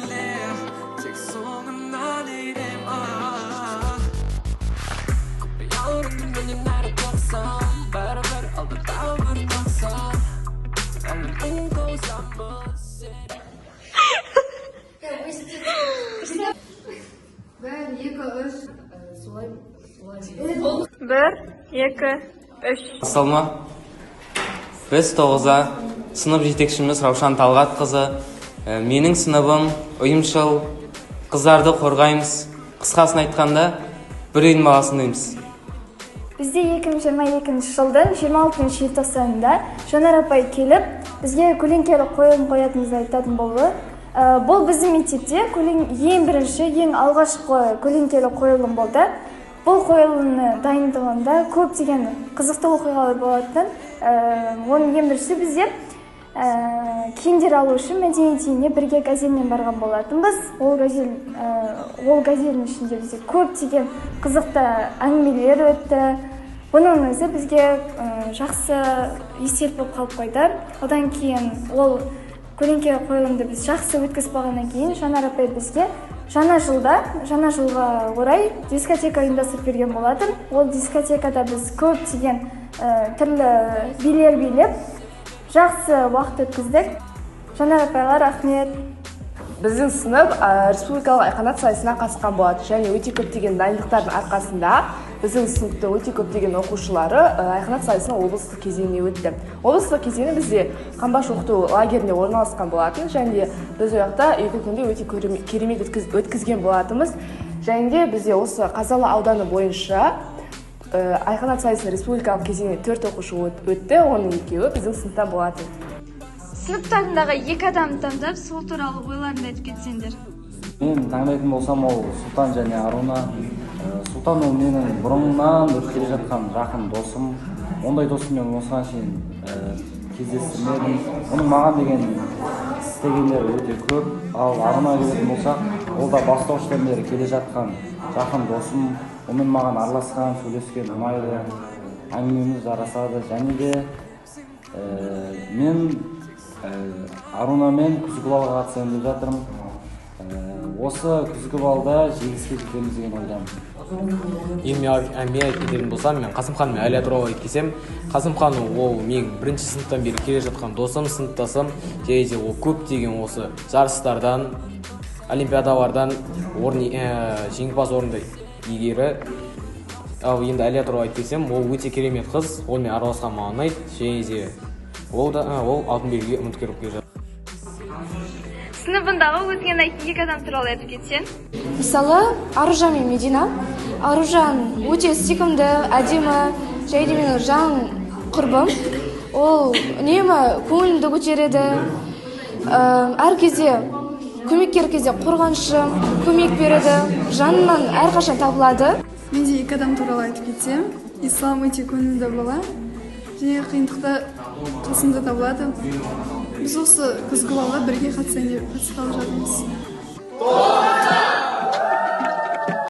білем, тек соңынан ерем. Құпияларыңды менен әрі тоқсан, бәрібір алда тағы бір 90. Ал мен ұмытылсамыз сені. Бір, екі, үш. Солай, солай. Бір, екі, үш. Салма. Біз 9А, сынып жетекшіміз Раушан Талғатқызы. Менің сыныбым ұйымшыл, қыздарды қорғаймыз. Қысқасын айтқанда, бір үйдің баласындаймыз. Бізде 2022 жылдың 26 желтоқсанында Жанар апай келіп, бізге көлеңкелі қойылым қоятынымызды айтатын болды. Бұл біздің мектепте ең бірінші, ең алғашқы көлеңкелі қойылым болды. Бұл қойылымның дайындығында көптеген қызықты оқиғалар болатын. Оның ең біріншісі, бізде киімдер алу үшін мәдениет үйіне бірге газельмен барған болатынбыз. Ол газельдің ішінде бізде көптеген қызықты әңгімелер өтті. Бұның өзі бізге жақсы естелік болып қалып қойды. Одан кейін ол көлеңке қойылымды біз жақсы өткізіп болғаннан кейін, Жанар апай бізге жаңа жылда, жаңа жылға орай дискотека ұйымдастырып берген болатын. Ол дискотекада біз көптеген түрлі билер билеп, жақсы уақыт өткіздік. Жанар апайлар, рахмет! Біздің сынып республикалық «Айқанат» сайысына қатысқан болатын және өте көптеген дайындықтардың арқасында біздің сыныптың өте көптеген оқушылары «Айқанат» сайысының облыстық кезеңіне өтті. Облыстық кезеңі бізде Қамбаш оқыту лагерінде орналасқан болатын және де біз ол жақта 2 күнде өте керемет өткізген болатынбыз. Және де бізде осы Қазалы ауданы бойынша «Айқанат» сайысының республикалық кезеңіне төрт оқушы өтті, оның екеуі біздің сыныптан болатын. Сыныптарындағы екі адамды таңдап, сол туралы ойларыңды айтып кетсеңдер. Мен таңдайтын болсам, ол Сұлтан және Аруна. Сұлтан ол менің бұрыннан бері келе жатқан жақын досым. Ондай досты мен осыған шейін кездестірмедім. Оның маған деген істегендері өте көп. Ал Арунаға келетін болсақ, ол да бастауыштан бері келе жатқан жақын досым. Онымен маған араласқан, сөйлескен ұнайды, әңгімеміз жарасады. Және де мен Арунамен күзгі балға қатысайын деп жатырмын. Осы күзгі балда жеңіске жетеміз деген ойдамын. Енді мен айтып кететін болсам, мен Қасымхан мен Әлия туралы айтып кетсем, Қасымхан ол менің бірінші сыныптан бері келе жатқан досым, сыныптасым және де ол көптеген осы жарыстардан, олимпиадалардан орын, жеңімпаз орынды иегері. Ал енді Әлия туралы айтып кетсем, ол өте керемет қыз, онымен араласқан маған ұнайды және де ол да ол алтын белгіге үміткер болып келе жатыр. Сыныбындағы өзіңе ұнайтын екі адам туралы айтып кетсең. Мысалы, Аружан мен Медина. Аружан өте сүйкімді, әдемі және де менің жан құрбым. Ол үнемі көңілімді көтереді. Әр кезде көмек керек кезде қорғаншы, көмек береді, жанынан әрқашан табылады. Мен де екі адам туралы айтып кетсем, Ислам өте көңілді бала және қиындықта қасымда табылады. Біз осы күзгі балға бірге қатысайын деп қатысқалы жатырмыз.